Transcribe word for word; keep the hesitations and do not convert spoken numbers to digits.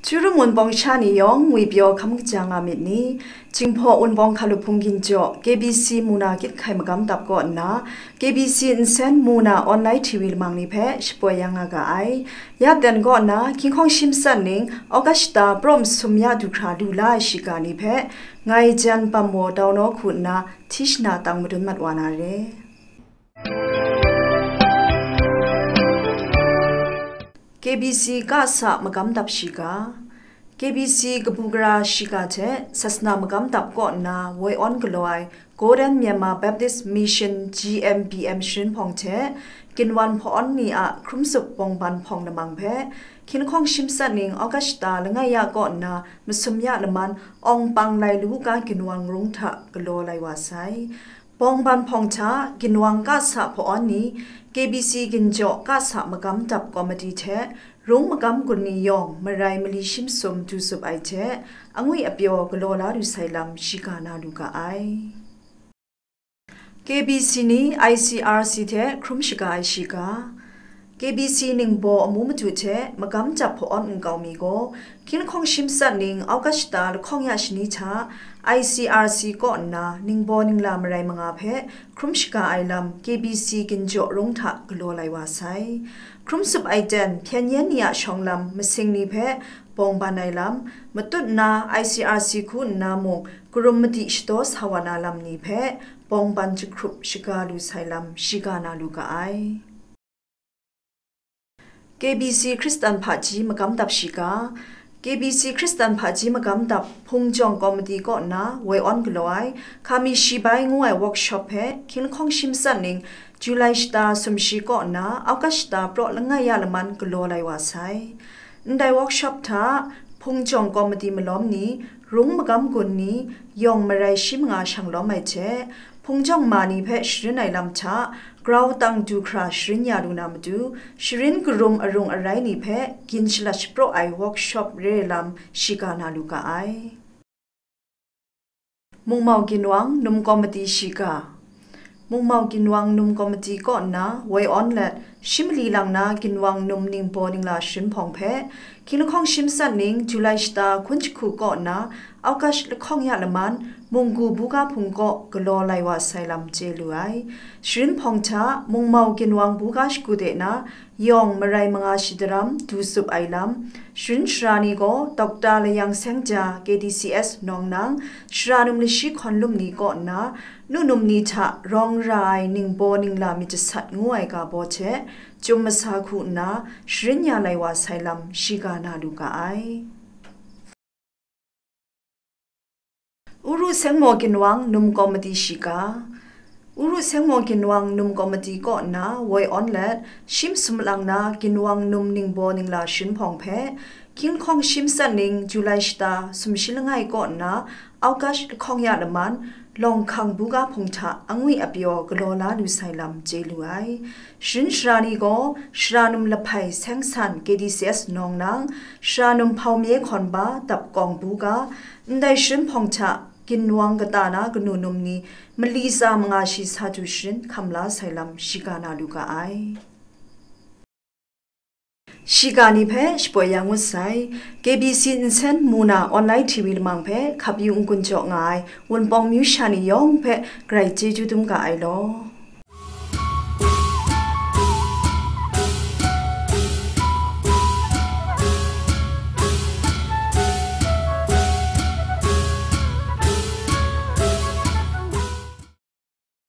Chyarum Wunpawng sha ni yawng ngwi pyaw hkam kaja nga myit ni? Jinghpaw Wunpawng hkalup hpung ginjaw K B C muna kyit hkai magam dap kaw nna, K B C nsen muna online T V lamang ni hpe shapoi yang nga ga ai. Ya ten kaw nna, hkying hkawng shi matsat ning August shata praw masum ya du hkra lu la ai shiga ni hpe, ngai jan Pamwaw Daunaw hku nna hti shana tang madun mat wa na re. K B C kasa magam dap shiga. K B C kabu gara shiga hte sasana magam dap kaw nna woi awn galaw ai Golden Myanmar Baptist Mission G M B M sharin hpawng hte ginwan hpawn ni a hkrum tsup bawngban hpawng lamang hpe, hkying hkawng shi matsat ning August shata langai ya kaw nna masum ya laman Awng Pang Lai Lu Ka ginwan ngung hta galaw lai wa sai. Bawngban hpawng hta ginwan kasa hpawn ni, K B C ginjaw kasa magam dap komiti hte rung magam gun ni yawng marai mali shi masum du tsup ai hte, angwi apyaw galaw la lu sai lam shiga na lu ga ai. K B C ni I C R C hte hkrum shaga ai shiga. K B C ningbaw amu madu hte magam dap hpawn nkau mi gaw, hkying hkawng shi matsat ning August shata lahkawng ya shani hta I C R C kaw nna ningbaw ningla marai manga hpe hkrum shaga ai lam K B C ginjaw rung hta galaw lai wa sai. Hkrum tsup ai ten hpyen yen ni a shawng lam masing ni hpe bawngban ai lam, matut na I C R C hku nna mung karum madi shadaw sa wa na lam ni hpe bawngban jahkrup shaga lu sai lam shiga na lu ga ai. K B C Hkristan hpaji magam dap shiga. K B C Hkristan hpaji magam dap hpung jawng komiti kaw nna woi awn galaw ai, hkami shi bai ngu ai workshop hpe hkying hkawng shi matsat ning July shata sumshi kaw nna August shata praw langai ya laman galaw lai wa sai. Ndai workshop hta hpung jawng komiti malawm ni, rung magam gun ni, yawng marai shi manga shang lawm ai hte, hpung jawng ma ni hpe sharin ai lam hta, grau tang du hkra sharin ya lu na matu, sharin karum arung arai ni hpe gin shalat shapraw ai workshop re ai lam shiga na lu ga ai. Mungmau Ginwang Num Komiti shiga. Mungmau Ginwang Num Komiti kaw nna woi awn let, shi mali lang na ginwang num ningbaw ningla sharin hpawng hpe, hkying lahkawng shi matsat ning July shata hkun jahku kaw nna August lahkawng ya laman, Munggu buga hpung kaw galaw lai wa sai lam chye lu ai. Sharin hpawng hta, Mungmau Ginwang buga shagu de na, yawng marai manga shi daram du tsup ai lam, sharin shara ni gaw Doctor Layang Sengja K D C S Nawng Nang, shara num lashi hkawn lum ni kaw nna, nu num ni hta rawng ra ai ningbaw ningla myit jasat ngu ai ga baw hte, chyum masa hku nna, sharin ya lai wa sai lam shiga na lu ga ai. Uru Sengmaw Ginwang Num Komiti shiga. Uru Sengmaw Ginwang Num Komiti kaw nna woi awn let, shi masum lang na ginwang num ningbaw ningla sharin hpawng hpe, hkying lahkawng shi matsat ning July shata sumshi langai kaw nna August lahkawng ya laman, Lawng Hkang buga hpung hta angwi apyaw galaw la lu sai lam chye lu ai. Sharin shara ni gaw, shara num Lahpai Seng San K D C S Nawng Nang, shara num Hpau Mye Hkawn ba Dap Kawng buga, ndai sharin hpawng hta ginwang kata na kanu num ni mali tsa manga shi sa du sharin hkam la sai lam shiga na lu ga ai. Shiga ni hpe shapoi ya ngut sai. K B C nsen muna online T V lamang hpe hkap yu n-gun jaw nga ai Wunpawng myu sha ni yawng hpe grai chyeju dum ga ai law.